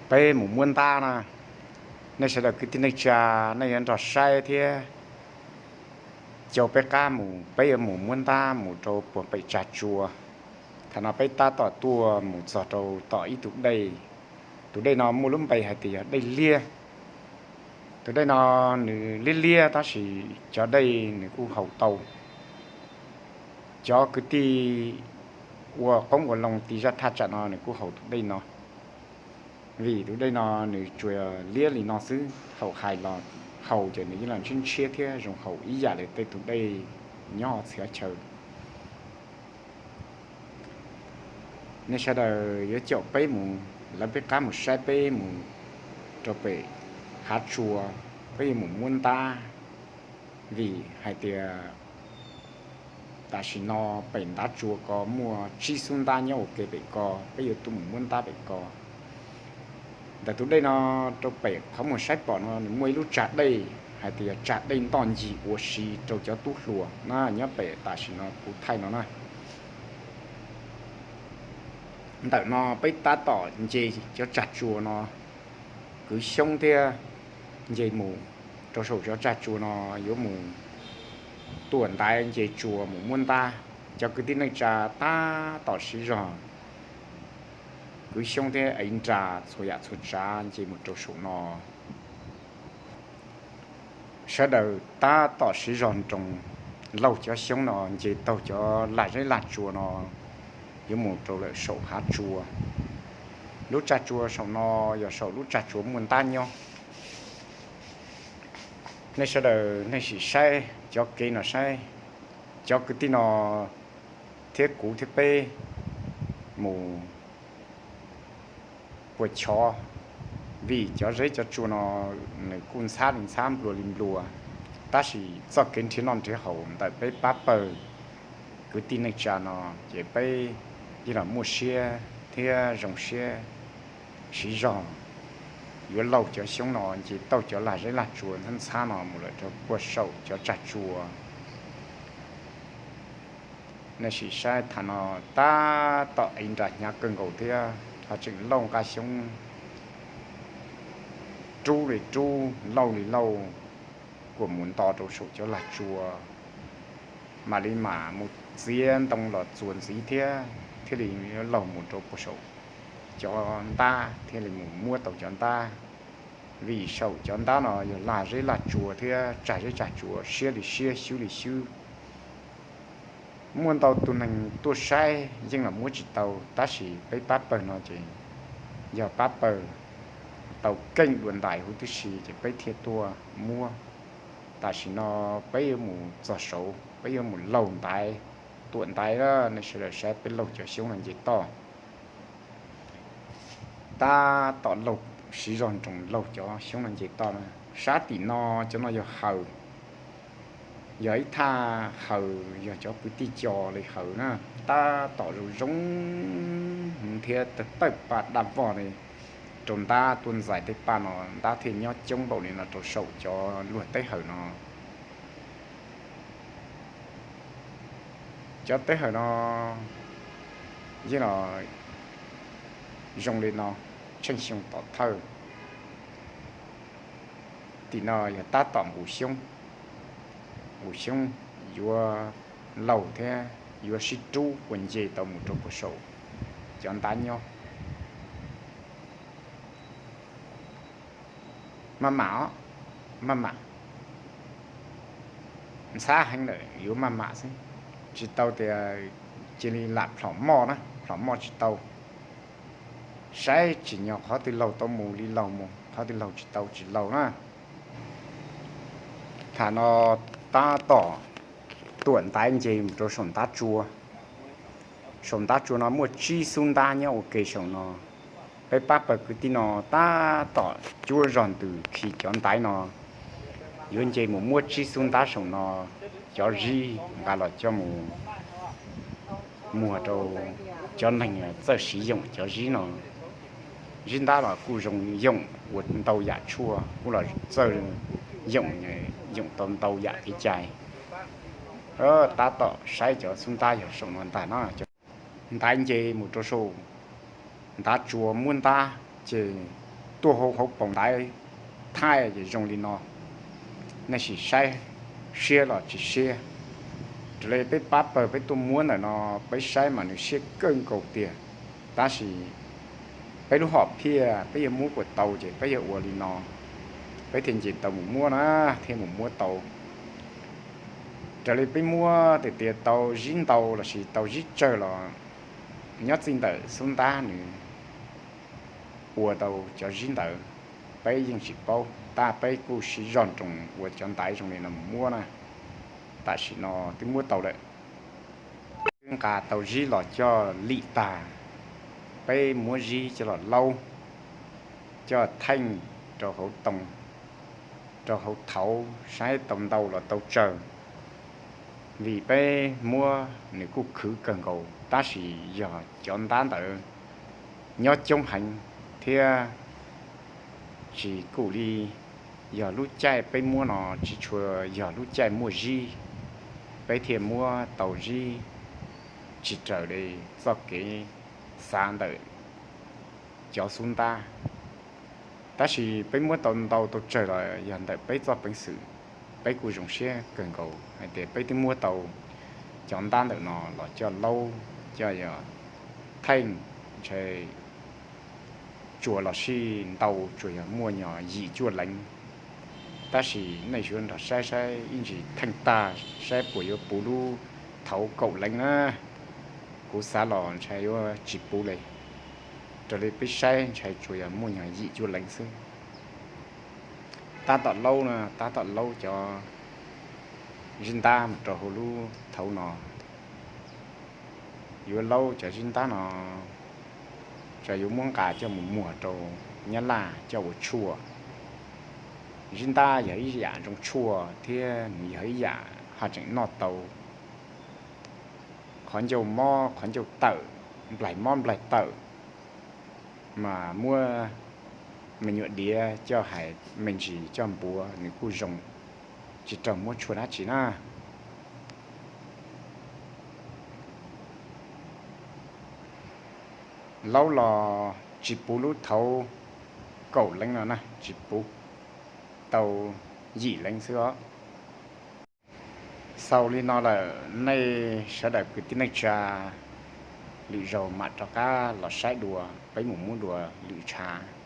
Peb mus muab ntab na, nej sawv daws kwv tij neej tsa, nej yuav nrog saib thiab caum peb qab mus, peb yuav mus muab ntab mus rau puag pem tsag tsua. Thaum no peb tab tom tuaj mus txog rau tom ib tug dej, tus dej no muaj lub npe hais tias yog dej liab. Tus dej no nws liab liab tab sis cov dej nws kuj haus tau. Cov kwv tij ua qoob ua loo ti zaj thaj tsam no nws kuj haus tus dej no, vim tus dej no nws tsuas liab li no xwb, thaum hais los haus ces nws yeej los ntshiab ntshiab thiab zoo haus ib yam li tej tus dej nyob txhia chaw. Nej sawv daws yuav caum peb mus, lawv peb qab mus saib peb mus rau pem hav tsua, peb yuav mus muab ntab, vim hais tias tam sim no pem ntab tsua ko muaj tsib xub ntab nyob ua ke pem ko, peb yuav tuaj mus muab ntab pem ko. Ntawm tus dej no rau pem qhov muag saib pom no nws muaj ib lub tsag dej hais tias tsag dej ntoj ncig ua si rau cov tub hluas na, nyob pem tam sim no kuv thaij no na. Ntawm no peb tab tom nce cov tsag tsua no kwv xyoob thiab nce mus rau saum cov tsag tsua no yuav mus tuam ntaiv nce tsua mus muab ntab. Cov kwv tij neej tsa tab tom siv zog kwv xyoob thiab ev nra txhua yam txhua tsav nce mus rau saum no. Sawv daws tab tom siv zog nroos laug cov xyoob no nce taug cov lag zeb lag tsua no yuav mus rau lawm saum hav tsua. Lub tsag tsua saum no yog saum lub tsag tsua muaj ntab nyob. Nej sawv daws nej sim saib cov kev no saib, cov kwv tij no thiab kuv thiab peb mus puas chov, vim cov zeb cov tsua no nws kuj ntxhab li ntxhab nplua li nplua, tab sis txoj kev nrhiav noj nrhiav haus ntawm peb pab pawg kwv tij neej tsa no ces peb yeej los muaj siab thiab zoo siab siv zog yuav laug cov xyoob no nce taug cov lag zeb lag tsua ntxhab ntxhab no mus lawm rau puag saum cov tsag tsua. Nej sim saib thaum no tab tom ev nra hnyav kawg nkaus thiab ho tseem lauj nqa xyoob rub li rub lauj li lauj, kuas mus nto rau saum cov lag tsua, mam li mam mus txiav ntoo los txuas ntxiv thiab thiaj li laug mus rau puag saum cov ntab thiaj li mus muab tau cov ntab. Vim saum cov ntab no yog lag zeb lag tsua thiab tsag zeb tsag tsua siab li siab xyub li xyub. Muaj ntau tus neeg tuaj saib yeej los muab tsis tau, tab sis peb pab pawg no ces yog pab pawg tau keej dua ntais huv tib si ces peb thiaj tuaj muab. Tam sim no peb yuav mus txog saud, peb yuav mus laug ntaiv, tuam ntaiv, nej sawv daws saib peb laug cov xyoob no nce toj. Tab tom laug, siv zog nroos laug cov xyoob no nce toj na. Sab tim no, cov no yog haws, yog ib thaj haws, yog cov kwv tij co li haws na. Tab tom zoo zoo thiab tawg tawg pa daj vog li, rau ntab tuaj ntxais tej paj no ntab thiaj nyob coob npaum li no rau saum cov luag teb haws no. Cov teb haws no yeej los zoo li no, tsheej xyoo tom thawj. Tim no yog tab tom nqus xyoob, nqus xyoob yuav laug thiab yuav sib rub ua nce tau mus rau puag saum cov ntab nyob. Maj mam os, maj mam, ntxhab heev lawm yuav maj mam xwb, tsis tau tias cia li lam plhom moj na, plhom moj tsis tau. Saib tsim nyog qhov twg laug tau mus li laug mus, qhov twg laug tsis tau tsis laug na. Thaum no tab tom tuam ntaiv nce mus rau saum ntab tsua. Saum ntab tsua no muaj tsib xub ntab nyob ua ke saum no. Peb pab pawg kwv tij no tab tom cuab zog ntws khi cov ntaiv no, yuav nce mus muab tsib xub ntab saum no, cov zib nqa los coj mus muag rau cov neeg txawj siv yoom cov zib no. Zib ntab los kuj zoo yoom ua ntau yam tshuaj, kuj los txawj yoom, yoom tau ntau yam kev cai. Tab tom saib cov xub ntab yog saum no ntag na. Ntaiv nce mus rau saum ntab tsua muab ntab ces tuaj hauv hauv paus ntaiv thaij ces zoo li no, nej sim saib siab los tsis siab. Raws li peb pab pawg peb tuaj muab ntawm no, peb saib mas nws siab kawg nkaus tiag. Tab sis peb lub hom phiaj peb yuav muab puas tau ces peb yuav ua li no, peb thiaj nce tau mus muab na, thiaj mus muab tau. Raws li peb muab tias tau zib ntau lossis tau zib tsawg los nyob txij ntawm xub ntab nws ua tau cov zib ntawd, peb yeej tsis paub, tab peb kuj siv zog nroos ua cov ntaiv zoo li no mus muab na. Tam sim no twb muab tau lawm, twb nqa tau zib los coj lim tag, peb muab zib coj los laub, coj theej rau hauv too, rau hauv thauv saib tau ntau los tau tsawg. Vim peb muab nws kuj khwv kawg nkaus tab sis yog cov ntab ntawd nyob coob heev thiab tsis kum li yog lub caij peb muab no tsis tshua yog lub caij muaj zib, peb thiaj muab tau zib tsis raws li txoj kev xav ntawm cov xub ntab. Tab sis peb muab tau ntau tau tsawg los yog ntawm peb txoj peev xwm, peb kuj zoo siab kawg nkaus hais tias peb twb muab tau cov ntab ntawm no los coj laub, coj yog theej, ntshai tsuas los sij ntau tsuas yog muaj nyog yim cuaj leev. Tab sis nej sawv daws nrog saib saib ib ntsis theej tag saib puas yuav puv lub thauv kaum leev na. Kuv xav los ntshai yuav tsis puv li. Raws li peb saib ntshai tsuas yog muaj nyog yim cuaj leev xwb. Tab tom laub na, tab tom laub cov zib ntab mus rau hauv lub thauv no. Yuav laub cov zib ntab no, ces yuav muab nqa coj mus muag rau Nyab Laj coj ua tshuaj. Zib ntab yog ib yam zoo tshuaj thiab nws yog ib yam haj tseem noj tau. Qhov ncauj mob qhov ncauj tawm, nplaig mob nplaig tawm, mas muab me nyuam diav coj hais me ntsis coj npuav nws kuj zoo, tsis raug muab tshuaj dab tsi na. Laub los tsis puv lub thauv kaum leev no na, tsis puv, tau yim leev xwb os. Xaus li no lawm nej sawv daws kwv tij neej tsa, lwm zaus mam rov qab los saib dua, peb mus muab dua lwm tshav.